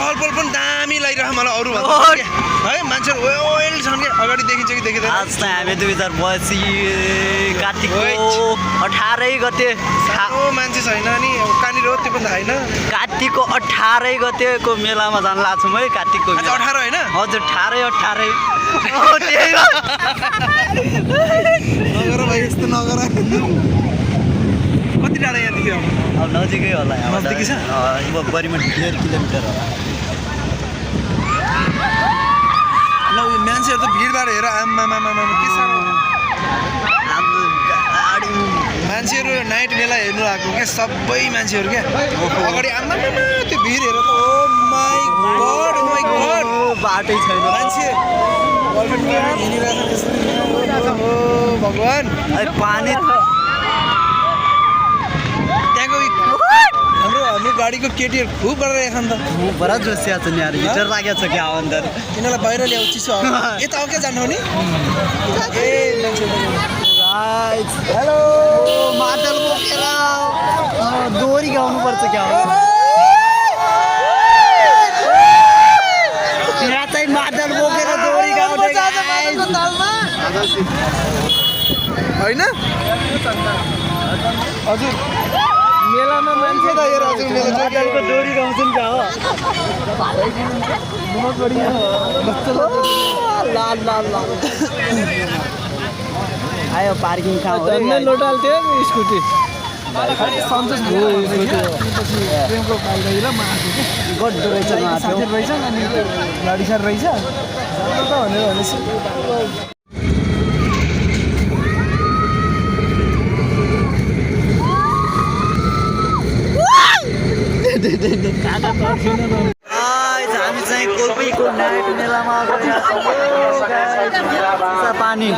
चहलपहल पनि दामी लागिरह मलाई अरू भन्दा है मान्छेहरु ओइल छन् के अगाडि देखिन्छ कि देखिदैन आज त हामी 2082 कार्तिकको 18 गते सानो मान्छे छैन नि कहाँनिर हो त्यो पनि थाहा छैन कार्तिकको 18 गतेको मेलामा जान लाग्छौँ है कार्तिकको आज 18 हैन हजुर 18 त्यही हो नगर भाइ यस्तो नगर कति टाढा यहाँदेखि अब नजिकै होला नजिकै छ बढीमा 1.5 किलोमिटर होला ल उयो मान्छेहरु त भिडभाड हेर आम्मामामा के साह्रो मान्छेहरु नाइट मेला हेर्नु आएको के सबै मान्छेहरु के अगाडि आम्मामामा त्यो भिड हेर त ओ माय गॉड बाटै छैन मान्छे गर्लफ्रेन्ड हिँडिरहेको छ ओ भगवान पानी त्यहाँको हाम्रो गाडीको केटीहरु खुब गरेर खान त बडा जोसिया छ नि यार हिटर लागेको छ क्या अन्डर यिनीलाई बाहिर ल्याउ चिसो यता हो के जानु हो नि ए मान्छे गाइस हेलो मादल बोकेर दोरी गाउनु पर्छ क्या यहाँ चाहिँ मादल बोकेर दोरी गाउँदै हैन हजुर मेलामा मान्छे त हेर हजुर मेला मादलको दोरी गाउँछन् क्या हो बहुत बढिया लाल आयो पार्किङ ठाउँ धन्य लोटाल थियो स्कुटी सन्तोष भयो प्रेमको पाल्दै र म आएको के गड्डो रहेछ साथी रहेछ अनि गाडी सार रहेछ त भनेर भनेपछि हामी चाहिँ कोपीको नाइट मेलामा पानी